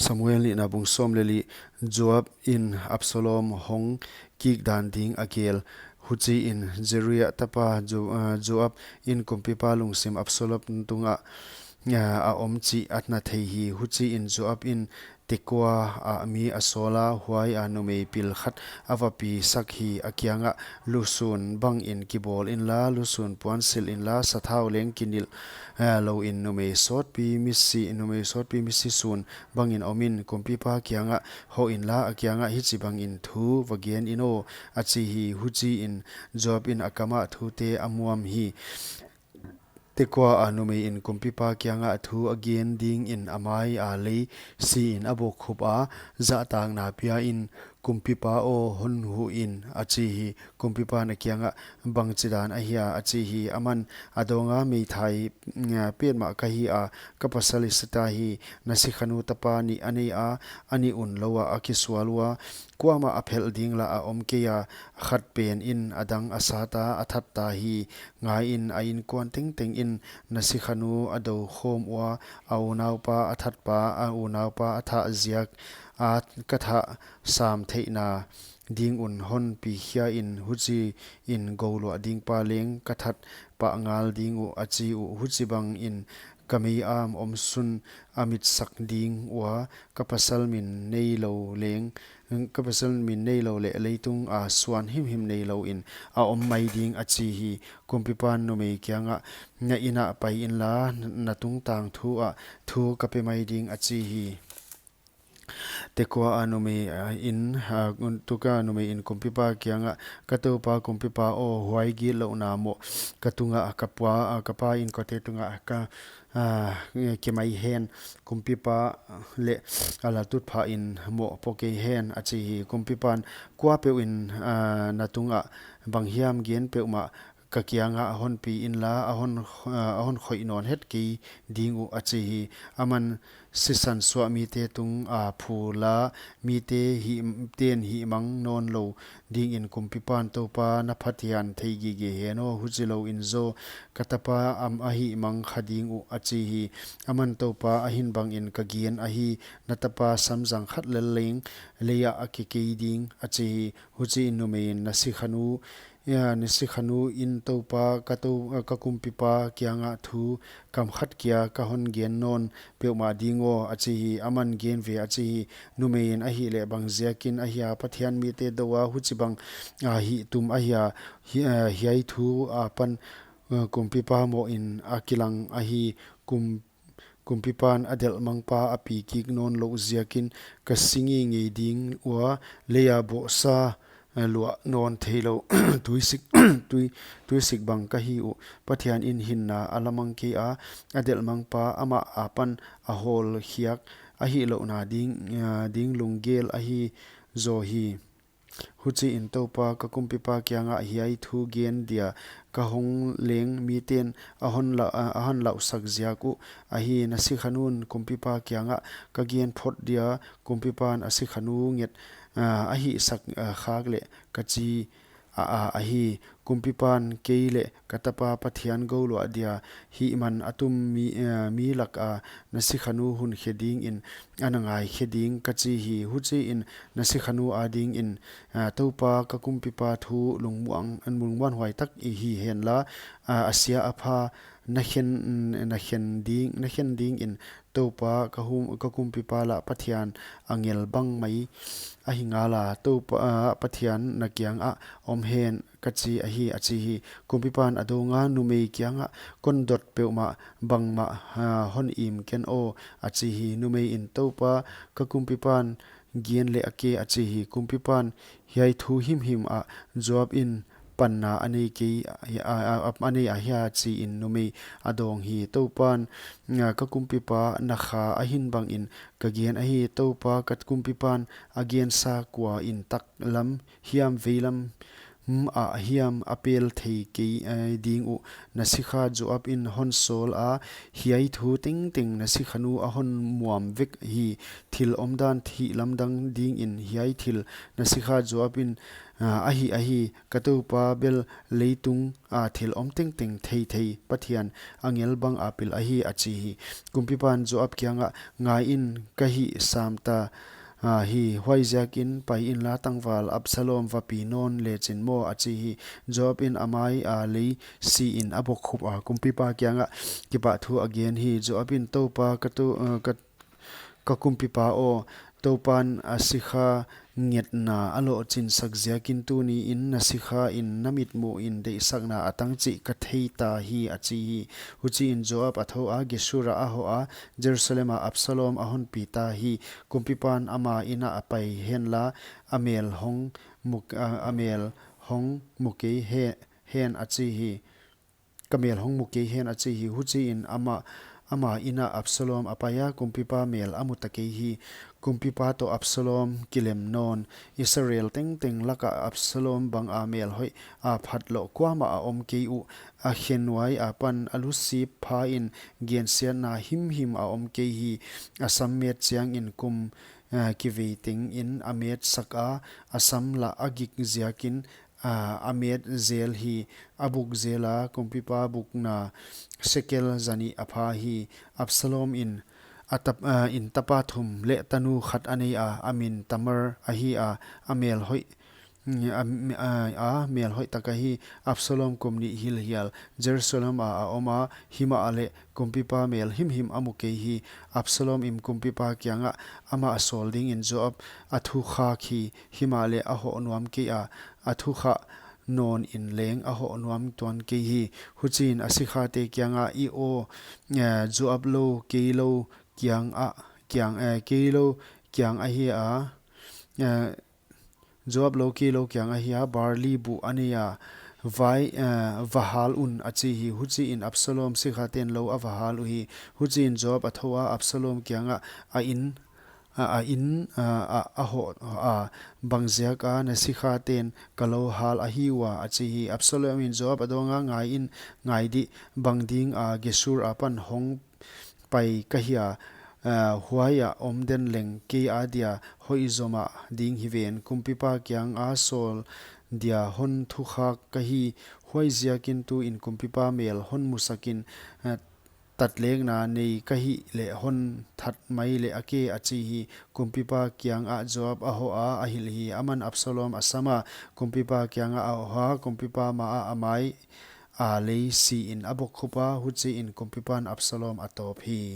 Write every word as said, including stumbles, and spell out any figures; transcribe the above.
Samuel nihna bung sawm leh li. Joab in Absalom hong kik dan ding a gel. Huchiin Zeruia tapa Jo-, ah, Joab in kumpipa lungsim Absalom tungah, ah, a om chih a na thei hi. Huchiin Joab in Tekoa ah mi a sawla, huaia numei pil khat a va pi sak hi. A kiangah, lusun bangin kibawl inla, lusun puan silh inla, sathau leng kinilh, ah, louin numei sawtpi misi, numei sawtpi misi sun bangin omin. Kumpipa kiangah hoh inla, a kiangah hichibangin thu va gen in aw, a chi hi. Huchiin Joab in a kamah thute a muam hi. Tekoa a numei in kumpipa kiangah thu a gen dingin a mai a lei siin a bawkkhup a, zahtakna pia in, kumpipa aw, hon huh in, a chi hi. Kumpipan a kiangah, bangchidan ahia, a chi hi. Aman a dawnga, meithai, mm, petmah ka hi a, ka pasal i sita hi. Na sikhanu tapa nih a nei a, a nih un lou a a kisual ua, kuamah a phelh ding lah a om kei a, khat pen in a dang a sata, a thatta hi. Ngaiin, a inkuan tengteng in na sikhanu a dou khawm ua, a unaupa a thatpa, a unaupa a thah ziak a ka thah sam theihna ding un hon pi khia in, huchiin gou luah ding pa leng ka that pah ngal ding uh, a chi uh. Huchibangin ka mei-am omsun a mitsak ding ua, ka pasal min neilou leng, ka pasal min neilou leh leitung a suan himhim neilou in a om mai ding, a chi hi. Kumpipan numei kiangah, na inn ah pai inla, na tungtang thu ah thu ka pe mai ding, a chi hi. Tekoa a numei, ah, in, ah, un-, tuka numei in kumpipa kiangah, ka toupa kumpipa aw, huai gitlouhna moh ka tungah, ka pua, ah, ka pa inkuante tungah ka, ah, kimai hen. Kumpipa leh a laltutpha in moh po kei hen, a chi hi. Kumpipan, kuapeuh in, ah, na tungah banghiam gen peuhmah ka kiangah a hon pi inla, a hon, ah, a hon khoih nawn het kei ding uh, a chi hi. Aman sisan suah mite tung a phu la, mite hih, ten hihmang nawnlou dingin kumpipan, toupa na Pathian thei gige hen aw, huchilouin zaw ka tapa a hihmang kha ding uh, a chi hi. Aman toupa a hin bangin ka gen ahi, na tapa samzang khat lel leng leiah a ke kei ding, a chi hi. Huchiin numei in, na sikhanu, ia, na sikhanu in toupa ka tou-, ka kumpipa kiangah thu kam khat kia ka hon gen nawn peuhmah ding aw, a chi hi. Aman gen ve, a chi hi. Numei in, ahihleh bang ziakin ahia Pathian mite dou a huchibang a hih tum ahia, hi-, ah, hiai thu apan, ah, kumpipa moh in a kilang ahi. Kum-, kumpipan a delhmangpa a pi kik nawnlouh ziakin ka si ngeingei ding ua, leia bawhsa, eh, luah nawn theilou tuisik, tui, tuisik bang ka hi uh. Pathian in hinna a la mang kei a, a delhmangpa amah apan a hawlkhiak a hihlouhna ding, eh, ding lunggel ahi zaw hi. Huchiin toupa ka kumpipa kiangah hiai thu gen dia ka hong leng miten a hon la-, a, a hon lauhsak ziak uh ahi. Na sikhanun kumpipa kiangah ka gen phot dia kumpipan a sikhanu nget, ah, a hihsak, ah, khak leh ka chi a, a, ahi. Kumpipan kei leh ka tapa Pathian gou luah dia hihman a tum mi, eh, mi laka na sikhanu hun khe dingin ana ngai khe ding ka chi hi. Huchiin na sikhanu adingin, eh, toupa ka kumpipa thu lungmuang, lungmuanhuai tak i hi henla, ah, a sia a pha na khen, na khen ding, na khen dingin toupa ka hum, ka kumpipa lah Pathian angel bang mai ahi ngala, toupa, ah, Pathian na kiangah om hen ka chi ahi, a chi hi. Kumpipan a donga, numei kiangah kon dot peuhmah bangmah, ah, hon im ken aw, a chi hi. Numei in toupa ka kumpipan gen leh a ke, a chi hi. Kumpipan hiai thu himhim ah Joab in panna a nei kei, a, a, a, a nei ahia chiin numei a dawng hi. Toupan, ah, ka kumpipa na kha a hin bangin ka gen ahi. Toupa ka kumpipan a gensa kua in taklam hiam veilam kum ah hiam a pel thei kei, eh, ding uh. Na sikha Joab in hon sawl a, hiai thu tengteng na sikhanu a hon muam vek hi. Thil omdan thih lamdang dingin hiai thil na sikha Joab in, ah, ahi, ahi, ka toupa bel leitung a thil om tengteng thei thei Pathian angel bang a pil ahi, a chi hi. Kumpipan Joab kiangah, ngai in, ka hih sam ta, ah, hi, huaiziakin pai inla tangval Absalom va pi nawn lechin maw, a chi hi. Joab in a mai a lei si in a bokkhup a, kumpipa kiangah kipahthu a gen hi. Joab in, toupa, ka tou-, ah, ka, ka kumpipa aw, toupan a sikha ngetna a lohchinsak ziakin tuni in na sikha in na mitmuh in deihsakna a tang chih ka thei ta hi, a chi hi. Huchiin Joab a thou a, Geshur ah a hoh a, Jerusalem ah Absalom a hon pi ta hi. Kumpipan ama inn ah a pai henla, a mel hong mu-, a, a mel hong mu kei he-, hen, a chi hi. Ka mel hong mu kei hen, a chi hi. Huchiin ama, ama inn ah Absalom a pai a, kumpipa mel a mu ta kei hi. Kumpipa toh Absalom kilem nawn. Israel tengteng lakah Absalom bang a mel hoih a phat loh kuamah a om kei uh. A khe nuai apan a lusip pha in gensiatna himhim a om kei hi. A sam met chiangin kum, eh, kivei tengin a met sak a, a sam lah a gik ziakin, ah, a met zel hi. A buk zel a, kumpipa bukna sekel zanih a pha hi. Absalom in a tap-, ah, in tapa thum leh tanu khat a nei a, a min Tamar ahi a, a mel hoih, mm, a, a, a mel hoih tak ahi. Absalom kum nih hilhial Jerusalem ah a om a, himahleh kumpipa mel himhim a mu kei hi. Absalom in kumpipa kiangah amah a sawl dingin Joab a thukhak hi, himahleh a hoh nuam kei a, a thukhak nawn in leng a hoh nuam tuan kei hi. Huchiin a sikhate kiangah, i aw, eh, Joab lou kei lou kiang ah, kiang, eh, kei lou kiang ahi a, eh, Joab lou kei lou kiang ahi a, barley buh a nei a, vai, eh, va hal un, a chi hi. Huchiin Absalom sikhaten lou a va hal uhi. Huchiin Joab a thou a, Absalom kiangah a inn, a, a inn, a, a, a hoh a, bang ziak a na sikhaten ka lou hal ahi ua, a chi hi. Absalom in Joab a dawng a, ngai in, ngai di, bang ding a Geshur apan hong pai ka hi a, ah, huai ah om den leng kei adia hoih zomah ding hi ven. Kumpipa kiang a sawl dia hon thukhak ka hi, huaiziakin tuin kumpipa mel hon musak in, ah, tatlekna nei ka hih leh hon that mai leh a ke, a chi hi. Kumpipa kiangah Joab a hoh a, a hilh hi. Aman Absalom a sam a, kumpipa kiangah a hoh a, kumpipa ma ah a mai a lei si in a bokkhup a, huchiin kumpipan Absalom a tawp hi.